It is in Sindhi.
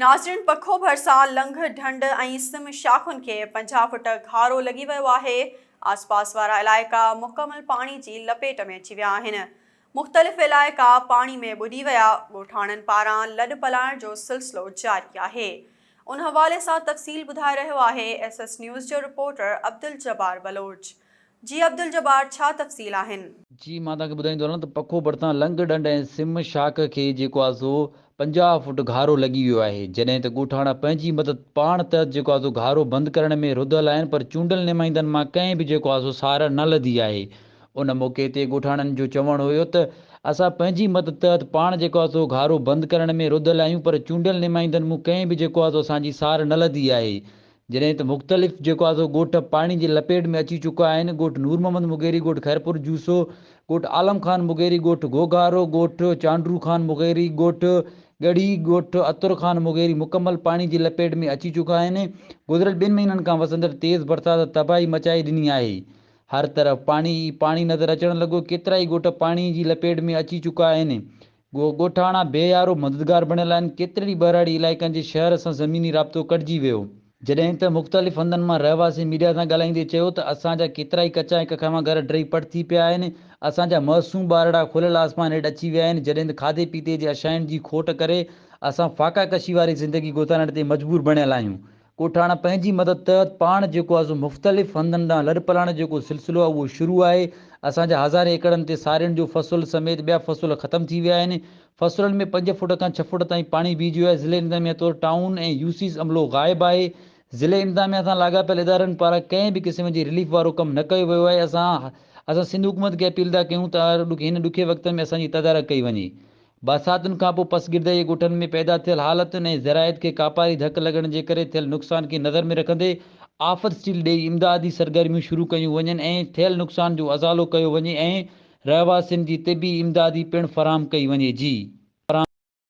ناظرين پکو ڀرسان لنگهه ڍنڍ ۽ سم شاخن کي 50 فٽ گهارو لڳي ويو آهي، آسپاس وارا علائقا مڪمل پاڻي جي لپيٽ ۾ اچي ويا آهن، مختلف علائقا پاڻي ۾ ٻڏي ويا، ڳوٺاڻن پاران لڏ پلاڻ جو سلسلو جاري آهي. ان حوالي سان تفصيل ٻڌائي رهيو آهي ايس ايس نيوز جو رپورٽر عبدالجبار بلوچ. جي عبدالجبار ڇا تفصيل آهن؟ جي مان توهان کي ٻڌائيندو هلان ته پکو ڀرسان لنگهه ڍنڍ ۽ سم شاخ کي جيڪو آهي سو 50 فوٽ گهارو لڳي ويو آهي جڏهن ته ڳوٺاڻا پنهنجي مدد پاڻ تحت جيڪو آهي سو گهارو بند ڪرڻ ۾ رڌل آهن پر چونڊيل نمائندن مان ڪنهن به جيڪو آهي سو سار نه لڌي آهي ان موقعي تي ڳوٺاڻن جو چوڻ هيو ته اسان پنهنجي مدد تحت پاڻ جيڪو آهي سو گهارو بند ڪرڻ ۾ رڌل آهيون پر چونڊيل نمائندن مون ڪنهن به جيڪو آهي سو اسان جي سار نه لڌي آهي جڏهن ته مختلف جيڪو آهي سو ڳوٺ پاڻي جي لپيٽ ۾ اچي چڪا آهن، ڳوٺ نور محمد مغيري، ڳوٺ خيرپور جوسو، ڳوٺ عالم خان مغيري، ڳوٺ گوگهارو، ڳوٺ چانڊرو خان مغيري، ڳوٺ ڳڙهي، ڳوٺ عطر خان مغيري مڪمل پاڻي جي لپيٽ ۾ اچي چڪا آهن، گذريل ٻن مهينن کان وسندڙ تيز برسات تباهي مچائي ڏني آهي، هر طرف پاڻي ئي پاڻي نظر اچڻ لڳو، ڪيترائي ڳوٺ پاڻي جي لپيٽ ۾ اچي چڪا آهن، ڳوٺاڻا بي يارو مددگار بڻيل آهن، ڪيترن ئي ٻهراڙي علائقن جي شهر سان زميني رابطو ڪٽجي ويو. جڏهن ته مختلف هنڌن مان رهواسين ميڊيا سان ڳالهائيندي چيو ته اسان جا ڪيترائي ڪچا ۽ ڪکاوان گهر ڊهي پٽ ٿي پيا آهن، اسان جا معصوم ٻارڙا کليل آسمان هيٺ اچي ويا آهن، جڏهن ته کاڌي پيتي جي اشيائن جي کوٽ ڪري اسان فاقا ڪشي واري زندگي گذارڻ تي مجبور بڻيل آهيون، ڳوٺاڻا پنهنجي مدد تحت پاڻ جيڪو آهي سو مختلف هنڌن ڏانهن لڏپلاڻ جو جيڪو سلسلو آهي اهو شروع آهي. اسان جا هزارين ايڪڙن تي سارين جو فصل سميت ٻيا فصل ختم ٿي ويا آهن. فصلن ۾ پنج فوٽ کان ڇهه فوٽ تائين پاڻي بيهجي ويو آهي. ضلعي انتظاميا طور ٽائون ۽ يوسيز عملو غائب آهي. ضلعي انتظاميا سان لاڳاپيل ادارن پاران ڪنهن به قسم جي رليف وارو ڪم نه ڪيو ويو آهي. اسان اسان سنڌ حڪومت کي اپيل ٿا ڪيون ته هن ڏکي وقت ۾ اسان جي تدارڪ ڪئي وڃي. برساتن کانپوء پسگردائي ڳوٺن ۾ پيدا ٿيل حالتن ۽ زراعت کي ڪاپاري ڌڪ لڳڻ جي ڪري ٿيل نقصان کي نظر ۾ رکندي آفت سٽيل ڏئي امدادي سرگرميون شروع ڪيون وڃن ۽ ٿيل نقصان جو ازالو ڪيو وڃي ۽ رهواسين جي طبي امدادي پڻ فراهم ڪئي وڃي جي.